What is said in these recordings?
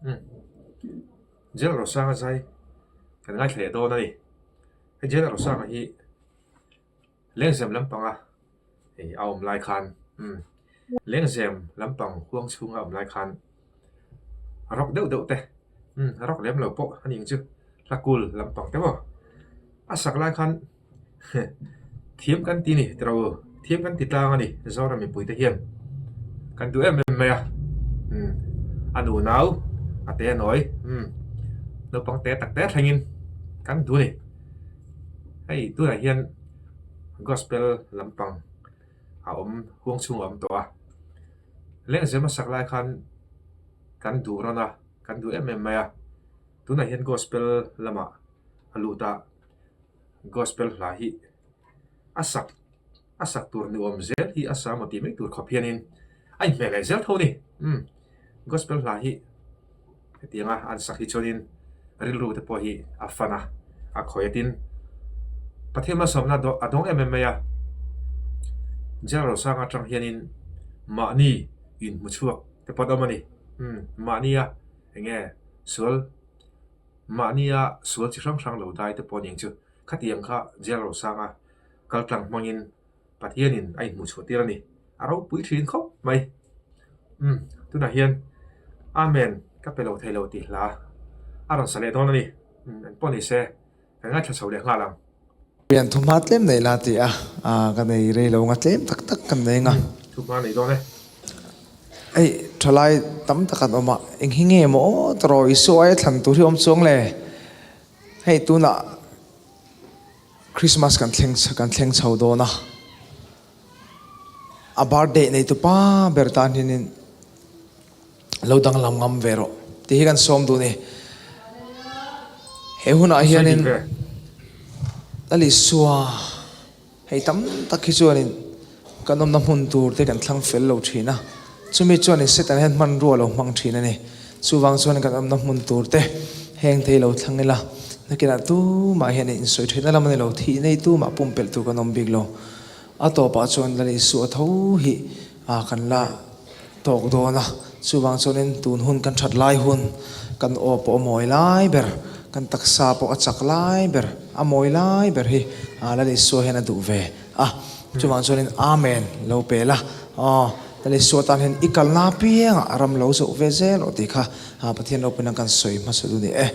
Umm Jail Rosanga zai kan ngaithla leh dawn a ni. Hei Jail Rosanga hi Lengzem lampanga hei a awm lai khan umm Lengzem lampang huang chhunga a awm lai khan a rawk deuh deuh te umm a rawk lem lo pawh a ni ang chu hla kul lampang te maw a sak lai khan Thiam kan ti ni tiro thiam kan ti tlang a ni Zoram mipui te hian kan duh em em mai a umm a nu nau a te a nawi umm naupang te tak te thlengin kan duh a ni hei tunah hian gospel lampang a awm huang chhung a awm tawh a lengzem a sak lai khan kan duh rawn a kan duh em em mai a tunah hian gospel lamah a lut a. Gospel hla hi a sak a sak tur ni awm zel hi a sa maw tih mai tur khawp hianin a inhmeh leh zel tho a ni. Umm gospel hla hi hetianga an sak hi chuanin rilru te pawh hi a fan a, a khawi atin Pathian malsawmna a dawng em em mai a. General Rosanga atang hianin mahni inhmu chhuak te pawh an awm a ni. Umm mahnia eng nge sual. Mahnia sual chi hrang hrang lo dai te pawh ning chu khatiang kha jail rosanga kaltlang hmangin Pathianin a inhmuh chhuah tir a ni. A ropui thin khawp mai. Umm, tunah hian Amen ka pe lo thei lo tih hla a rawn sa leh dawn a ni. Umm, engpawh ni se, kan ngaithla chho leh nghal ang. Pian thuhma tlem nei la ti a, ka nei rei lo nga tlem tak tak kan nei nga. Thuhma nei dawn e. Hei thalai tam tak an awm a, eng hi nge maw aw tawrh Isua aia thlan tur hi awm chuang le. Hei tunah Christmas kan thleng kan thleng chho dawn a, a birthday nei tupa ber tan hianin Lo danglam ngam ve rawh tih hi kan sawm duh ni. He hunah hianin Lal Isua hei tam tak hi chuanin kan awmna hmun tur te kan thlang fel lo thin a, chumi chuanin Satan hian hmanrua lo hmang thin a ni. Chuvang chuanin kan awmna hmun tur te heng thei lo thlang ila, nakinah tumah hian insawi theihna lam a ni lo, thih nei tumah pumpelh tur kan awm bik lo. A tawpah chuan Lal Isua tho hi kan la. Tawk dawn a, chuvang chuanin tun hun kan that lai hun, kan aw pawh a mawi lai ber, kan taksa pawh a chak lai ber, a mawi lai ber hi Lal Isua hian a duh ve a, chuvang chuanin Amen lo pe la, aw Lal Isua tan hian i kalna apiangah ram lo zoh ve zel rawh tih kha Pathian ropuina kan sawi hmasa duh ni e,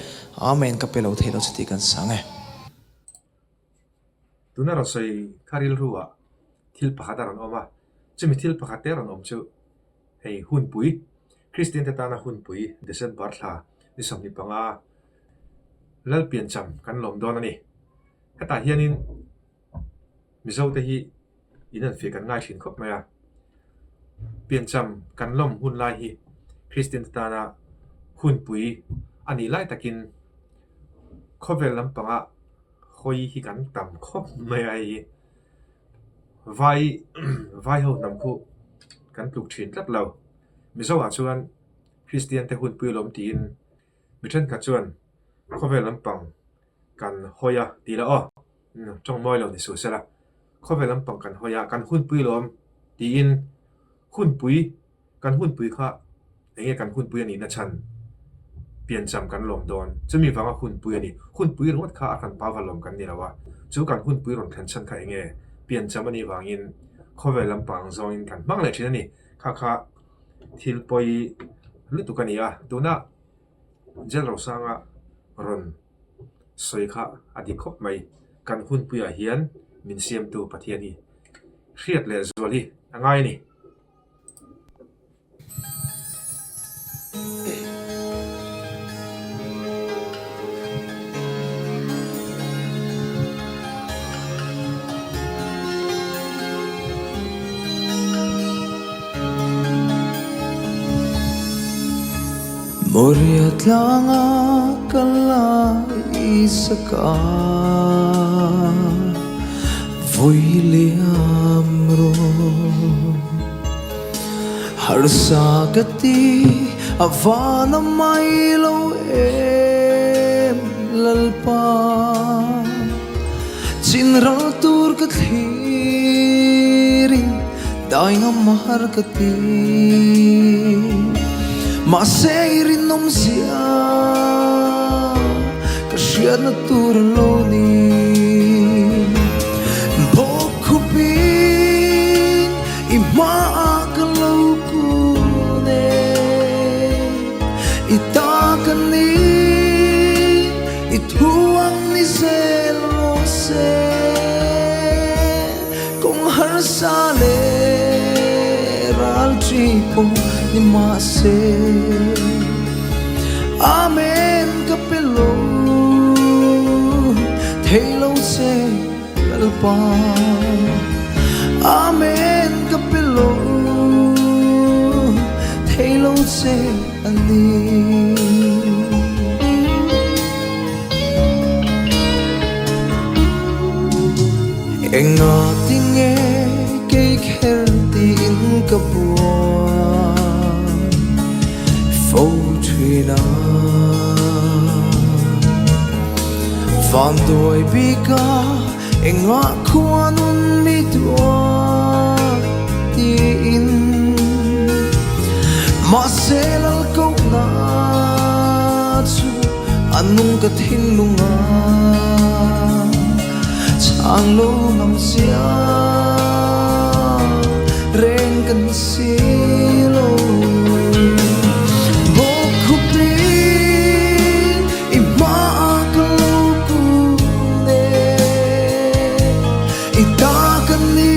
Amen ka pe lo thei lo che tih kan sang e. Tuna rawn sawi kha rilru ah thil pakhat a rawn awm a, chumi thil pakhat te rawn awm chu hei hunpui, Kristian te tana hunpui December thla ni 25 Lalpiancham kan lawm dawn a ni. Hetah hianin Mizo te hi in an fih kan ngai thin khawp mai a, piancham kan lawm hun lai hi Kristian te tana hunpui a nih lai takin khawvel lampangah hawi hi kan tam khawp mai a hei hi vai vai ho hnam khu kan tluk thin tlat lo Mizo ah chuan Kristian te hunpui alawm tiin mi thenkhat chuan khawvel lampang kan hawi a tih la aw tawng mawi lo ni suh sela khawvel lampang kan hawi a kan hunpui alawm tiin hunpui Kan hunpui kha eng nge kan hunpui a nihna chhan piancham kan lawm dawn? Chumi vanga hunpui a ni. Hunpui ringawt kha a kan pava lawm kan ni lo a, chu kan hunpui rawn thlen chhan kha eng nge piancham a nih vangin khawvel lampang zawngin kan hmang leh thin a ni. Kha kha thil pawi lutuk a ni a, tuna Jail Rosanga rawn sawi kha a dik khawp mai. Kan hunpuiah hian min siamtu Pathian hi hriat leh zual hi a ngai a ni. Moria tlanga kal lai Isaka Vui liam rawh Harsa ka ti a van a mai lo em Lalpa Chin ral tur ka thlirin dai ngam a har ka ti Mahse i rinawm. awmzia ka hriatna tur a lo ni. Bawkkhupin i hmaah ka lo kun e, i ta ka ni, i thu ang ni zel rawh se. Kawng harsa leh ral ṭi pawh ni mah se, Amen ka pe lo thei lo che Lalpa. Amen ka pe lo thei lo che a ni. Enga tinge kei kher tiin ka buai fo thin a. Van duai bika enga khuanun mi duat tiin mahse lal kohna chu a nung ka thinlung a chang lo ngam zia reng ka ni si lo. Bawkkhupin i hmaah ka lo kun e, i ta ka ni,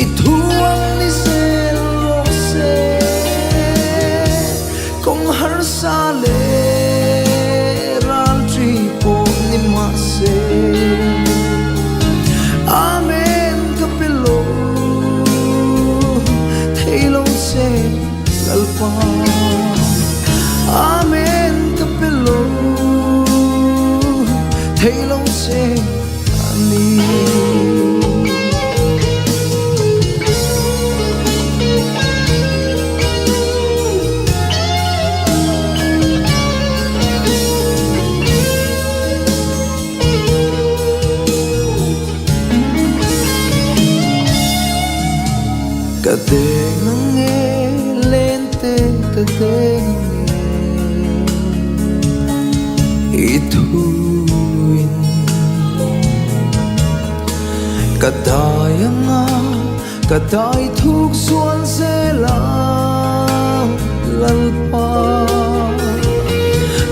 i thu ang ni zel rawh se. Kawng harsa leh ral ṭi pawh ni mah se, Amen ka pe lo thei lo che Lalpa. Amen ka pe lo thei lo che a ni. Ka deng ang e, lente ka deng ang e, i thuin ka dai ang a, Ka dai thuk zual zel ang Lalpa,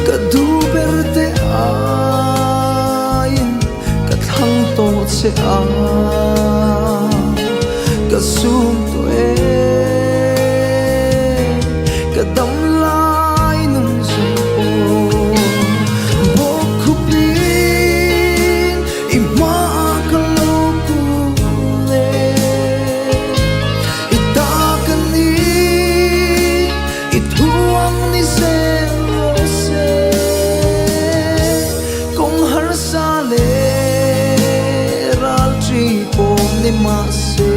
ka duh ber te aiin ka thlang tawh che a, ka zum tawh e, ka dam lai nun zawng pawh bawkkhupin i hmaah ka lo kun e, i ta ka ni, i thu ang ni zel rawh se. Kawng harsa leh ral ṭi pawh ni mah se.